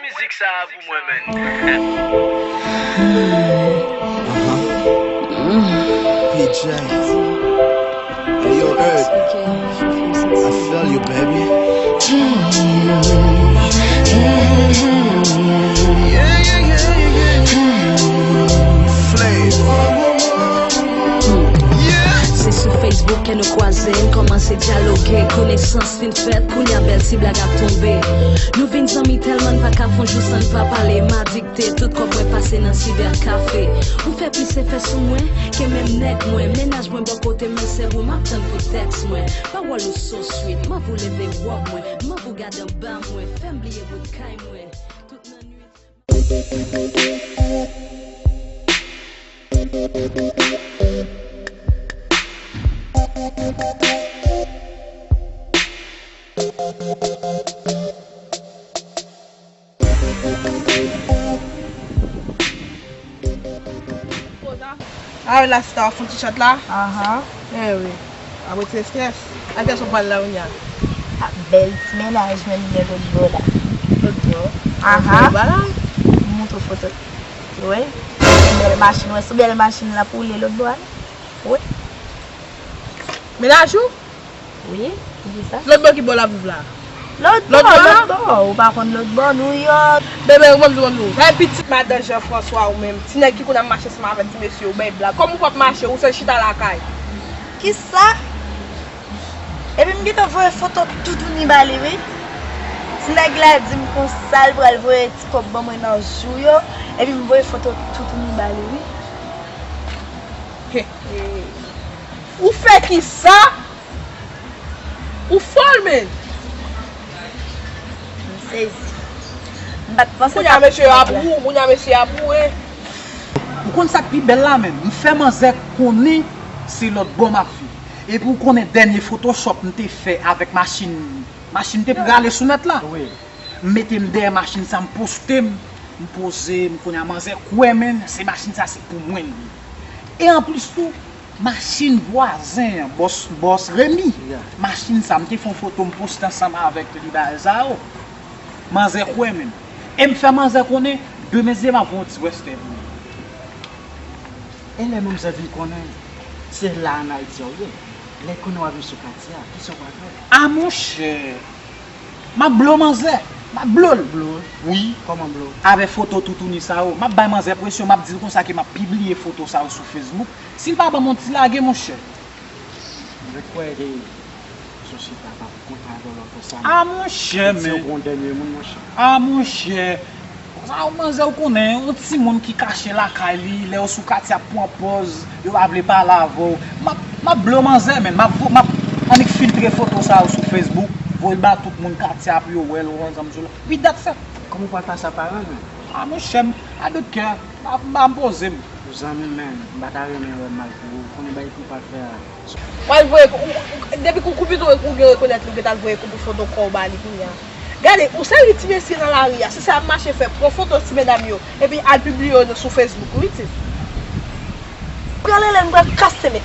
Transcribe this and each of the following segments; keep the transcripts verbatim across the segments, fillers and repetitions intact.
Mizik sa a pou mwen, menn. P J. Hey, yo, Herb. I feel you, baby. Yeah, yeah, yeah, yeah, yeah. Flavor. Yeah. Se sou Facebook ke nou kwaze, n kòmanse dyaloge, konesans fin fèt, kounye a bèl ti blag ap tonbe. Nou vin zanmi tèlman n pa ka fè yon jou san n pa pale. M adikte, tout kòb mwen pase nan sibèkafe. Ou fè plis efè sou mwen ke menm nèg mwen. Mennaj mwen bò kote m, men se ou m ap tann pou tèks mwen. Pawòl ou so sweet, m anvi w leve wòb mwen, m anvi w gade anba mwen, fè m bliye bout kay mwen. Tout nan nwit. A wi, la sista, w ap fè yon ti chat la? Ahan. E wi. W ap retire strès. A kiyès w pral la, Ounya? A, bèl ti mennaj mwen li gen lòt bò la. Lòt bò? Ahan. Bèl bagay. M montre w foto. Wi. Bèl machin, wè, sou bèl machin l ap woule lòt bò a. Wi. Mennaj ou? Wi, ki di sa? Lòt bò ki bò l ap viv la? Lòt bò, lòt bò, lòt bò. Ou pa konn lòt bò, Nouyòk. Bebe, ou ban m di w, ban m di w. Hey, pitit madan Jean François ou menm. Ti nèg ki konn ap mache ansanm avèk ti mesye, ou bay blag. Kòman ou p ap mache, ou sèl chita lakay? Kisa? Epi m gentan voye foto toutouni ba li, wi. Ti nèg la di m konsa l pral voye ti kòb ban mwen nan jou yo. Epi m voye foto toutouni ba li, wi. He, he. Ou fè kisa? Ou fòl, menn! M sezi. M pa t panse sa pou nèg la. Kounye a mesye ap wou, kounye a mesye ap wou, en. Ou konn sa k pi bèl la, menn? M fè manzè konnen se lòt bò m ap viv. Epi ou konnen dènye Photoshop m te fè avèk machin, machin te prale sou nèt la. Wi. M mete m dèyè machin sa, m poste m, m poze m, kounye a manzè kwè, menn, se machin sa, se pou mwen l ye. E anplis tou, machin vwazen an, bòs, bòs Remy, machin sa, m te fè yon foto, m poste ansanm avèk li bagay sa yo. Manzè kwè, menn. E m fè manzè konnen, demen si Dye vle m ap voye yon ti westè pou li. E lè manzè vin konnen se la ann Ayiti a w ye, lè konnen w ap viv sou katye a, kisa w pral fè? A monchè, m ap blo manzè, m ap blo l. Blo l? Wi. Kòman blo l? Avèk foto toutouni sa yo. M ap bay manzè presyon, m ap di l konsa ke m ap pibliye foto sa yo sou Facebook. Si l pa ban m yon ti lage, monchè. Mwen kwè ke sosyete a p ap kontan avè w lè w fè sa, a, monchè, men. Ou pran dènye moun, monchè. A, monchè. Sa, manzè, ou konnen, yon timoun ki kache lakay li, lè yo sou katye ap pran pòz, yo pa vle pale avè w. M ap, m ap blo manzè, menn. M ap, m ap annik filtre foto sa yo sou Facebook, voye l ba tout moun katye a pou yo wè l, ou konprann sa m di w la. Wi, dat sa. Kòman w pral pase a paran, menn? A, monchè, m, I don't care. M ap, m ap poze m. Zanmi m, menn, m pa ta renmen wè m mal pou ou. Ou konnen bagay ki w pral fè a. W al voye, ou, ou, depi kou, kou pito ou gen rekonèt li, ou gentan al voye kou pou foto kò w ba li kounye a. Gade, ou sèvi ti mesye nan lari a, se sa y ap mache fè, pran foto ti medam yo, epi al pibliye yo sou Facebook, wi, ti. Pran lele m pral kase men.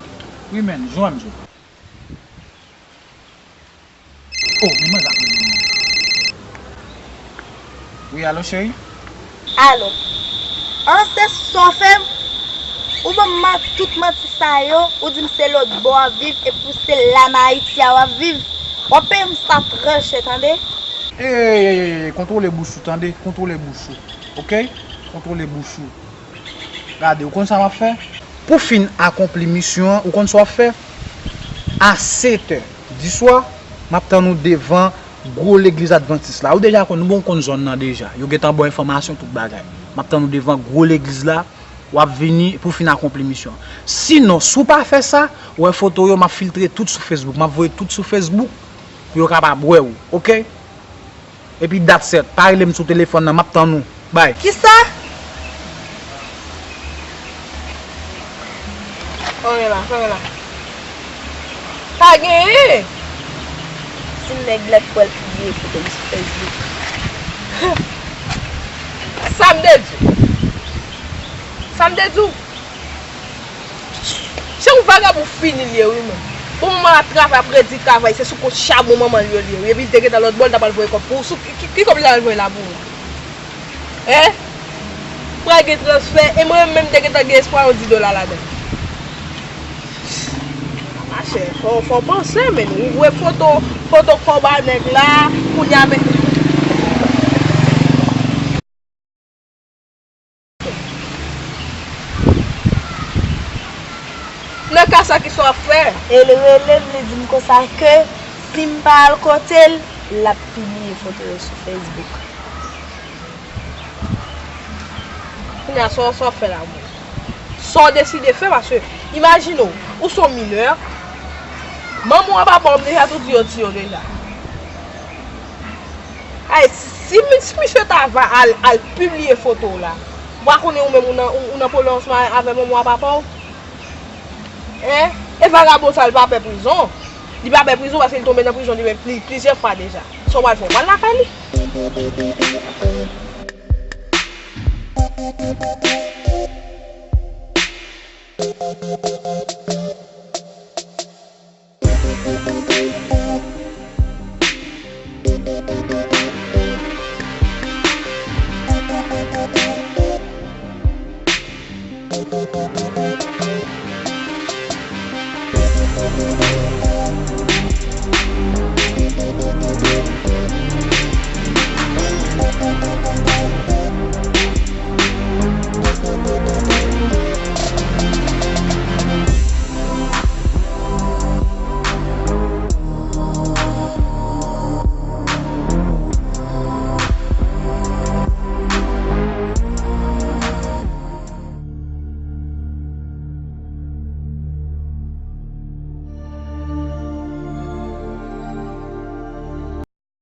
Wi, menn, jwenn yo. Oh, men mwen ap rele mwen. Wi, alo, cheri? Alo. An, se sa w fè m? Ou ban m man-, tout manti sa yo, ou di m se lòt bò w ap viv, epi w se la nan Ayiti a w ap viv. W ap peye m sa trè chè, tande? Ey, ey, ey, ey, kontwole bouch ou, tande? Kontwole bouch ou, oke? Kontwole bouch ou. Gade, ou konn sa m ap fè? Pou fin akonpli misyon an, ou konn sa w ap fè? A sèt è di swa, m ap tann ou devan gwo legliz advantis la. Ou deja konn, ou bon konn zòn nan deja. Yo gentan ba w enfòmasyon, tout bagay. M ap tann ou devan gwo legliz la, w ap vini pou fin akonpli misyon an. Sinon, si w pa fè sa, ou wè foto yo, m ap filtre tout sou Facebook. M ap voye tout sou Facebook pou yo kapab wè w, oke? Epi dat sèt, pa rele m sou telefòn nan, m ap tann ou. Bay. Kisa? Fè w rele la, fè w rele la. Pa genyen! Si nèg la t pral pibliye foto m sou Facebook. Sa m te di w? Sa m te di w? Se yon vagabon fini li ye wi, menn. Bon, manman ap travay, ap redi travay, se sou kont chabon manman l yo li ye wi. Epi li te gentan lòt bò, li ta pral voye kòb pou ou. Sou ki, ki, ki kòb li ta pral voye la pou ou la? Hein? Pral gen transfè, e mwen menm te gentan gen espwa yon dis dola ladan. Machè, fò, fò panse, men ou voye foto, foto kòb a nèg la, kounye a men. Nan ka sa ki sa w ap fè? E l rele m, li di m konsa ke si m pa al kote l, l ap pibliye foto yo sou Facebook. Kounye a, sa w, sa w ap fè la, mwen? Sa w deside fè, paske, imajine w, ou se yon minè, manman w a papa w deja tou di yo tiye w deja. Ay, si, si misye ta va al, al pibliye foto w la, ou pa konnen ou menm ou nan, ou, ou nan pwoblèm ansanm avè manman w a papa w? Hein? E vagabon sa, li pa pè prizon. Li pa pè prizon paske li tonbe nan prizon li menm pli, plizyè fwa deja. Sa w pral fè? W pral lakay li?